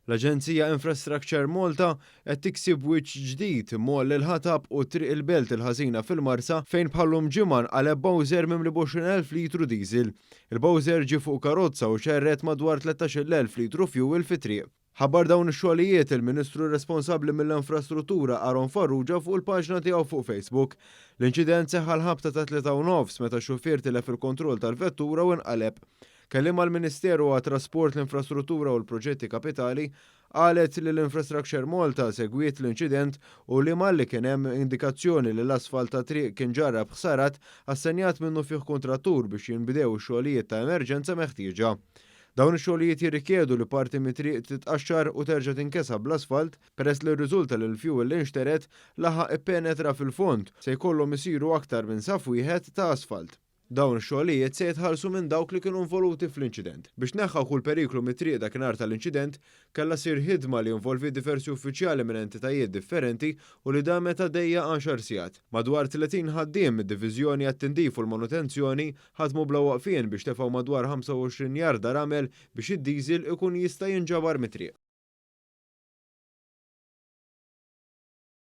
L-Aġenzija Infrastructure Malta qed tiksi b'wiċċ ġdid Moll il-Ħatab u Triq il-Belt il-Ħażina fil-Marsa fejn bħal-lum ġimgħa nqaleb bowser mimli b'20,000 litru diesel. Il-bowser ġie fuq karozza u xerred madwar 13,000 litru fuel fit-triq. Ħabbar dawn ix-xogħlijiet il-Ministru responsabbli mill-Infrastruttura Aaron Farrugia fuq il-paġna tiegħu fuq Facebook. L-inċident seħħ għall-ħabta tat-3:30 meta xufier tilef il-kontroll tal-vettura u nqaleb. Kelliem għall-Ministeru għat-Trasport, l-Infrastruttura u l-Proġetti Kapitali qalet li l-Infrastructure Malta segwiet l-inċident u li malli kien hemm indikazzjoni li l-asfalt tat-triq kien ġarrab ħsarat, assenjat minnufih kuntrattur biex jinbdew ix-xogħlijiet ta' emerġenza meħtieġa. Dawn ix-xogħlijiet jirrikjedu li parti mit-triq titqaxxar u terġa' tinkesa bl-asfalt peress li rriżulta li l-fuel li nxtered laħaq ippenetra fil-fond, se jkollhom isiru aktar minn saf wieħed ta' asfalt. Dawn ix-xogħlijiet se jitħallsu minn dawk li kienu involuti fl-inċident. Biex tneħħa kull periklu mit-triq dakinhar tal-inċident, kellha ssir ħidma li involviet diversi uffiċjali minn entitajiet differenti u li damet għaddejja għaxar sigħat. Madwar 30 ħaddiem mid-Diviżjoni għat-Tindif u l-Manutenzjoni ħadmu bla waqfien biex tefgħu madwar 25 jarda ramel biex id-diesel ikun jista' jinġabar mit-triq.